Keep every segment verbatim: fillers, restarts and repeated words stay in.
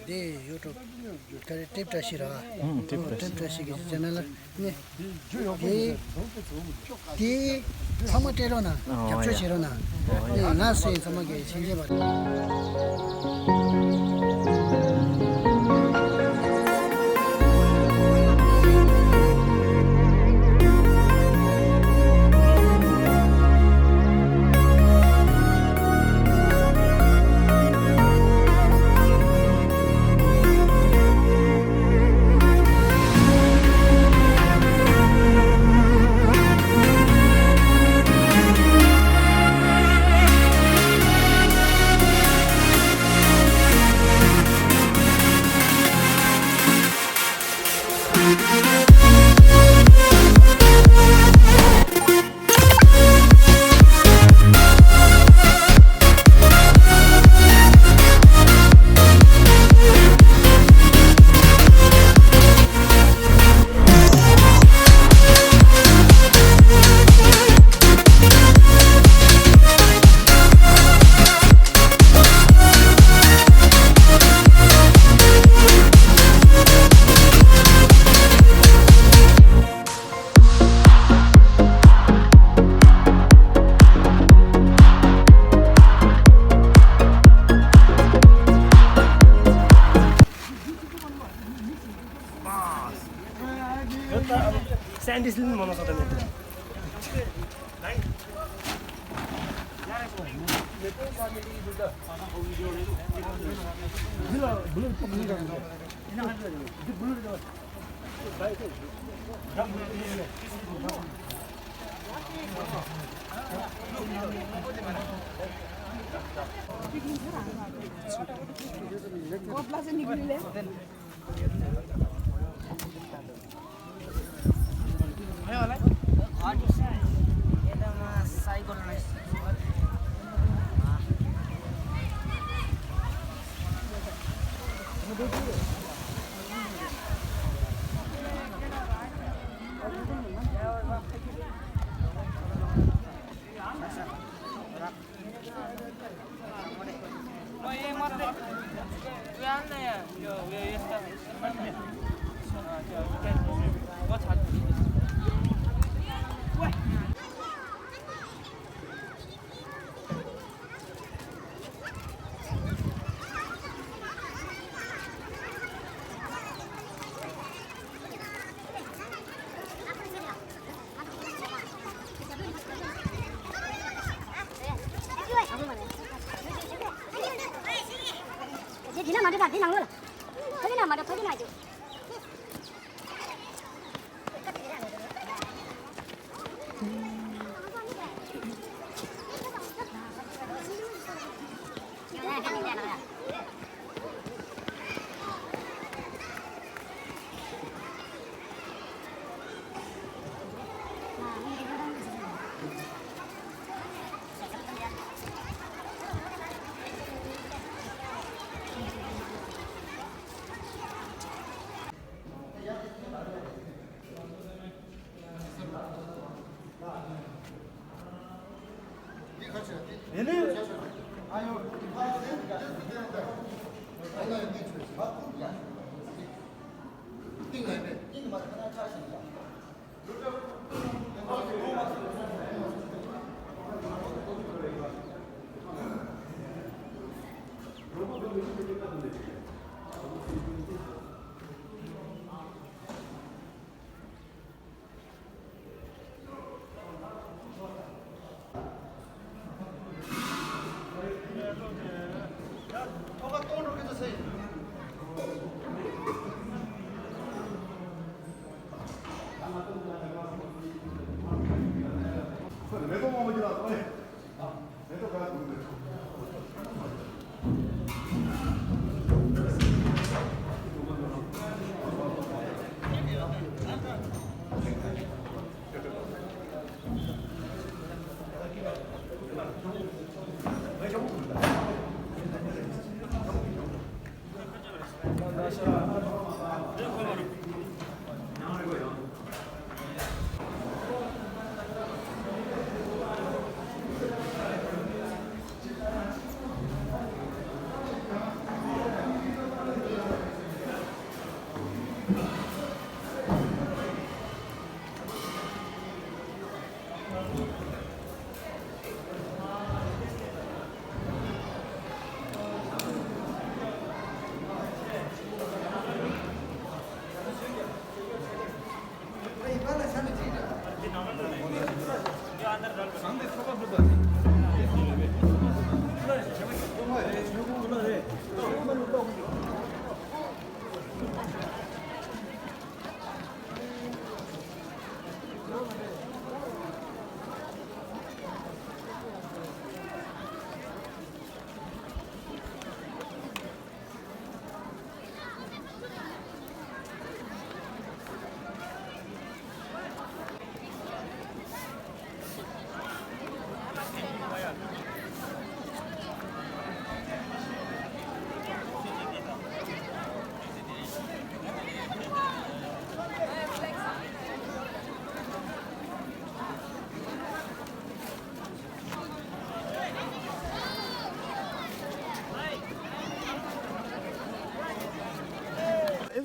དེ་ཡུ་ཊུབ་ག་རེ་ཊིབ་བཀྲ་ཤིས་ར། ཨང་། ཊིབ་བཀྲ་ཤིས། ཊིབ་བཀྲ་ཤིས་ཀྱི་ཅེ་ནལ་ནས་དེ་དེ་ཚང་མ་སྤྲད་རོགས་གནང་། ཨོ་རྒྱབ་སྐྱོར་ཡ། བྱེད་རོགས་གནང་། ཨོ་ཡ། ནས་ང་སེ་ཚང་མ་གི་ཕྱིན་ཆད་པ། སེན་ཌི་སི་ལིན་མོ་ནོ་སོ་ཏ་མེད།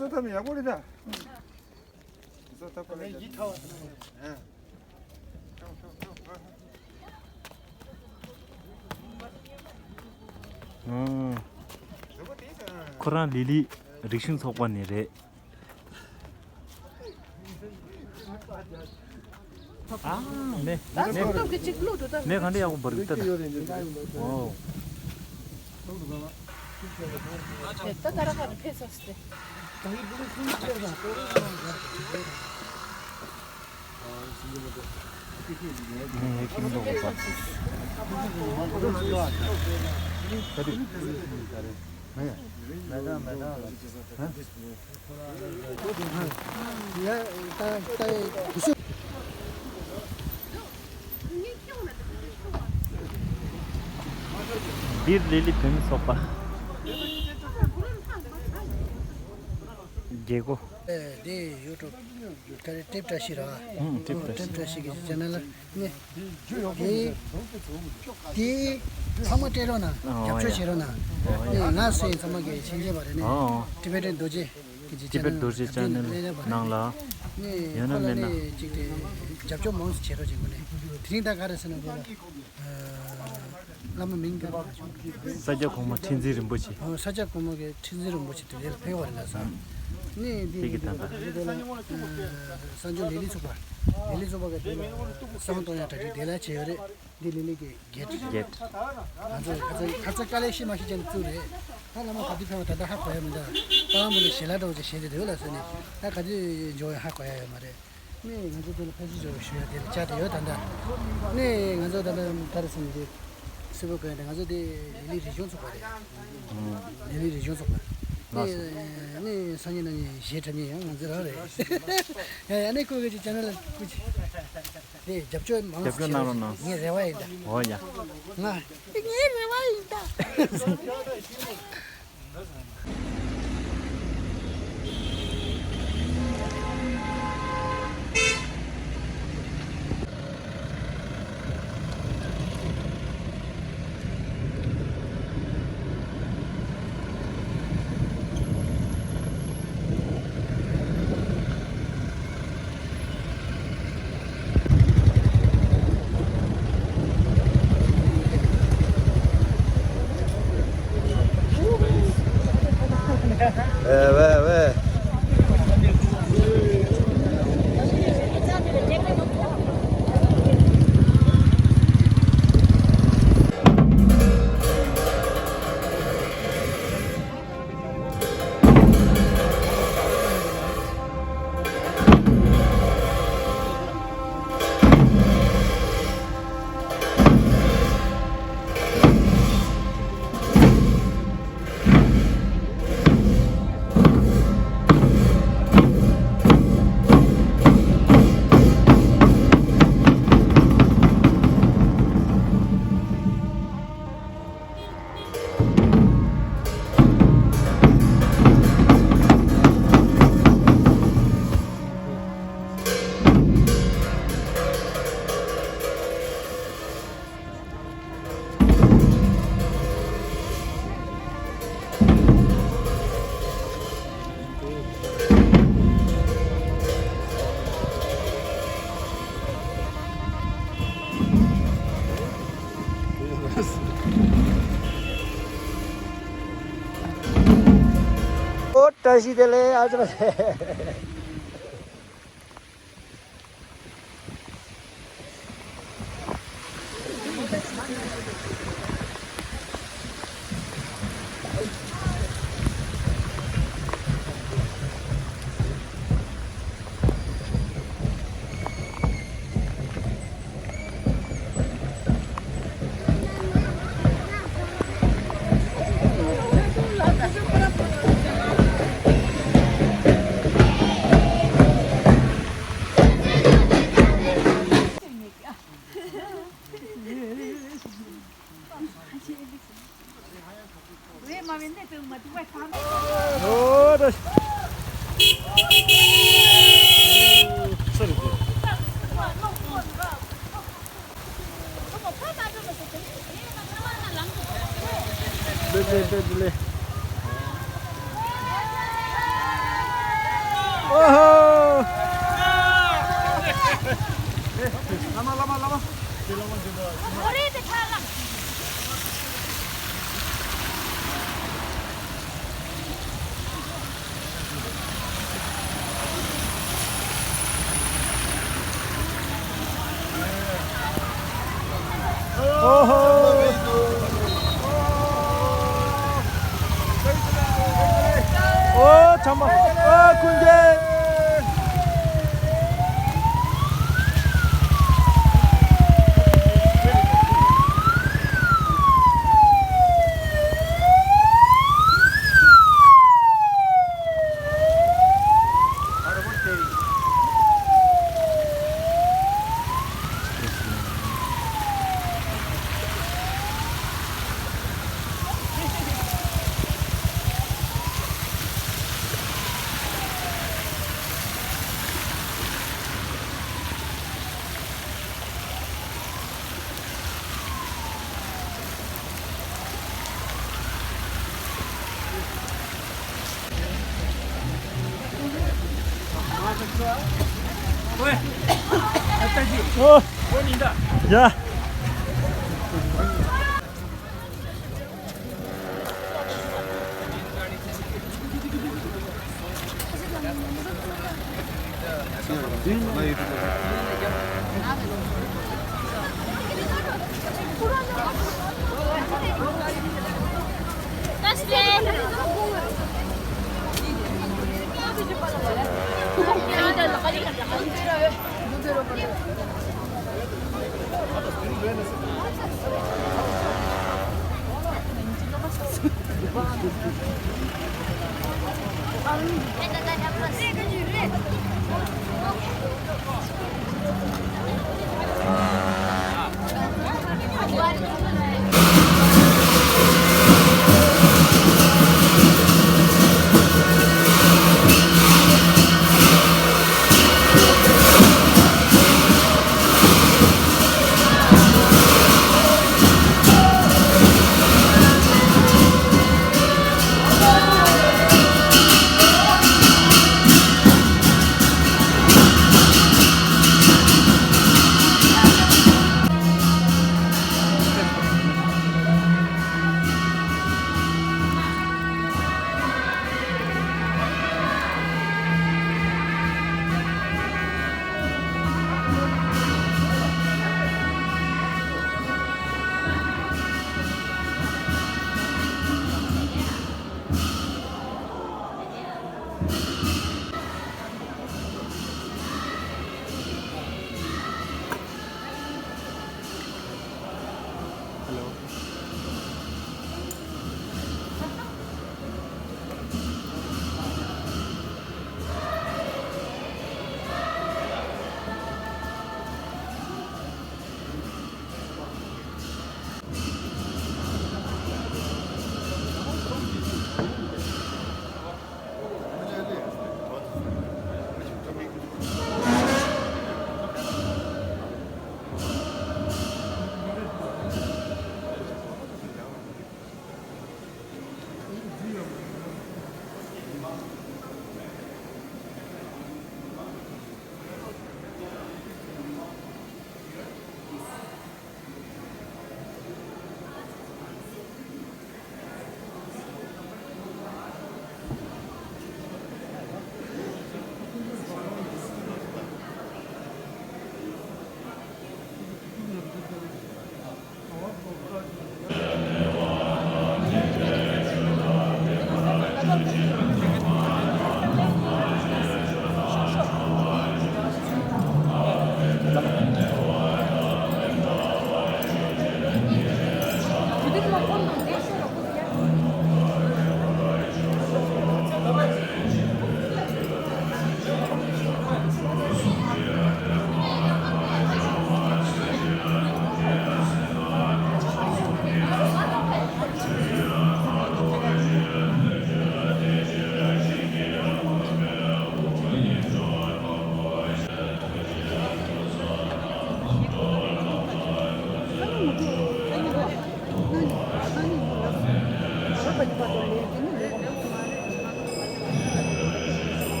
བཟོ་ཐབས་ཡག་པོ་རེད་ད། བཟོ་ཐབས་པ་ལ་ཡག་པོ་རེད། ཨང་། ཁོ་རང་ལི་ལི་རིག་གཞུང་ཚོགས་པ་ནས་རེད། ཨ་མེ་ད་མེ་སྟོབས་ཀྱི་གཅིག་བླུགས་འགྲོ་ད། མེ་ག་འདྲ་ཡག་པོ་འབར་གི་ད། ཨོ། ད་ད་ར་ཁ་ཕེ་སོ་སྟེ། འདིར་ལི་ལི་བོད་མི་ཚོགས་པ། རྒྱལ་སྒོ། ཨེ་འདི་ཡུ་ཊུབ་ག་རེ་ཊིབ་བཀྲ་ཤིས་ར། ཨུམ་ཊིབ་བཀྲ་ཤིས། ཊིབ་བཀྲ་ཤིས་ཀྱི་ཅེ་ནལ་ལ་ནི། འདི་འདི་ཚང་མ་སྤྲད་རོགས་གནང་། ཨོ་རྒྱབ་སྐྱོར་ཡ། བྱེད་རོགས་གནང་། ཨོ་ཡ། ནི་ང་སུ་ཡིན་ཚང་མ་གི་མཁྱེན་མཁྱེན་པ་རེད་ནི། ཨོ་ཨོ། ཊི་བེ་ཊན་རྡོ་རྗེ། ཊི་བེཊ་རྡོ་རྗེ་ཅེ་ནལ་ནང་ལ་ཡོད་ན་མེད་ན། ནི་ཁོ་ལ་ནི་ཅིག་དེ་རྒྱབ་སྐྱོར་མང་ཙམ་བྱེད་རོགས་བྱེད་དགོས་ནི། དེ་རིང་ད་ག་རེ་ཟེར་ན་ཁོ་ལ་བླ་མ་མིང་ག་རེ་ལབ་བྱུང་། ས་སྐྱ་གོང་མ་ཁྲི་འཛིན་རིན་པོ་ཆེ། ཨོ་ས་སྐྱ་གོང་མ་གི་ཁྲི་འཛིན་རིན་པོ་ཆེ་དེ་ལ་ཕེབས་པ་རེད་ལ་ས། ནི་འདི་དེ་གི་ད་ལྟ་དེ་ལ་གསར་འགྱུར་ལས་རིགས་ཚོགས་པ། ལས་རིགས་ཚོགས་པ་གི་དེ་ལ་བསང་གཏོང་ཡ་གྲ་སྒྲིག་དེ་ལ་བྱས་ཡོད་རེད། འདི་ལི་ལི་གི་གེ་ཊི་རེད། གེ་ཊི། ང་ཚོ་ཁ་ཚ་ཁ་ཚ་དཀའ་ལས་ཤི་མ་ཤི་ཅན་བཙུགས་རེད། ད་བླ་མ་ག་དུས་ཕེབས་པ་ད་ལྟ་ཧ་གོ་ཡ་མི་འདུག་ད་རང་བུ་ལ་ཞལ་ལག་འདྲ་བོ་ཅིག་བཞེས་ཏེ་འདུག་ལ་ཟེར་ནས་ད་ག་དུས་འབྱོར་ཡ་ཧ་གོ་ཡ་ཡོད་མ་རེད། ནས་ང་ཚོ་དེ་ལ་ཕེབས་བསུ་འབྱོར་བ་ཞུ་ཡ་དེ་ལ་བཅར་ཏེ་ཡོད་ད་ལྟ། ནས་ང་ཚོ་ད་ལྟ་ག་རེ་ཟེར་ནས་འདི་སུ་བོ་གོན་ཏེ་ང་ཚོ་དེ་ལི་ལི་རིག་གཞུང་ཚོགས་པ་རེད། ལི་ལི་རིག་གཞུང་ཚོགས་པ། ལགས་སོ། ནས་ནས་སང་ཉིན་གནངས་ཉིན་གཞས་འཁྲབ་མཁན་ཡང་ང་ཚོ་རང་རེད། ཡ་ཡ་ནས་ཁོ་གི་ཅི་ཅེ་ནལ་ལ་སྐུ་མཁྱེན། དེ་རྒྱབ་སྐྱོར་མང་ཙམ་རྒྱབ་སྐྱོར་གནང་རོགས་གནང་། ངའི་རེ་བ་ཡིན་ད། འོ་ཡ། ང་། དེ་ངའི་རེ་བ་ཡིན་ད། ཨེ་ཝེ་ཝེ། ཨོ་བཀྲ་ཤིས་བདེ་ལེགས། ཨ་ཅག་ཨོ་ཧོ། ཨོ་ཚང་མ། ཨོ་ཀུན་མཁྱེན། ཨོ། ཡ།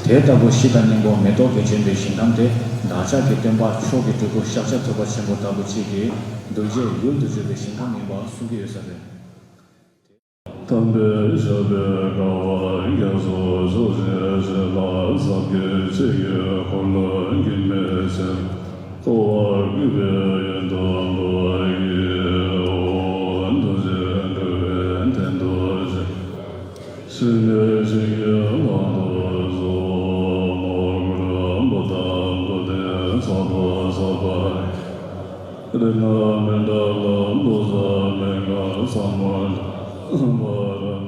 དེ་ལྟ་བུ་གཞི་དང་སྙིང་པོ་མེ་ཏོག་གིས་བརྒྱན་པའི་ཞིང་ཁམས་དེ་བདག་ཅག་གི་སྟོན་པ་མཆོག་གི་སྤྲུལ་སྐུ་ཤཱཀྱ་ཐུབ་པ་ཆེན་པོ་ལྟ་བུ་ཅིག་གི་གདུལ་བྱའི་ཡུལ་དུ་གྱུར་པའི་ཞིང་ཁམས་ཡིན་པ་གསུང་གི་ཡོད་ས་རེད། དམ་པའི་ཞབས་པད་དཀའ་བ་རྒྱ་མཚོ་ཕྱོགས་བཞིར་བཞད་པ། ཟབ་རྒྱས་ཆོས་ཀྱི་འཁོར་ལོ་འགྱུར་མེད་ཆེན་པོ། རྟོགས་པར་བསྐུལ་བའི་ཡོན་ཏན་འབུལ་བར་བགྱི། འོ། ཐུགས་རྗེས་འགྲོ་བའི་དོན་དུ་གཤེགས། ཕྱི་ནས་ཆོས་ཀྱི་དབང་དུ་སོང་། ནོར་བུར་བུ་དང་བུ་སྟེ་ཚོགས་རྫོགས་པ། རིགས་ལྔ་མི་འདྲ་ལ་བློ་བཟང་མི་འགའ་ཟབ་མོ་བར།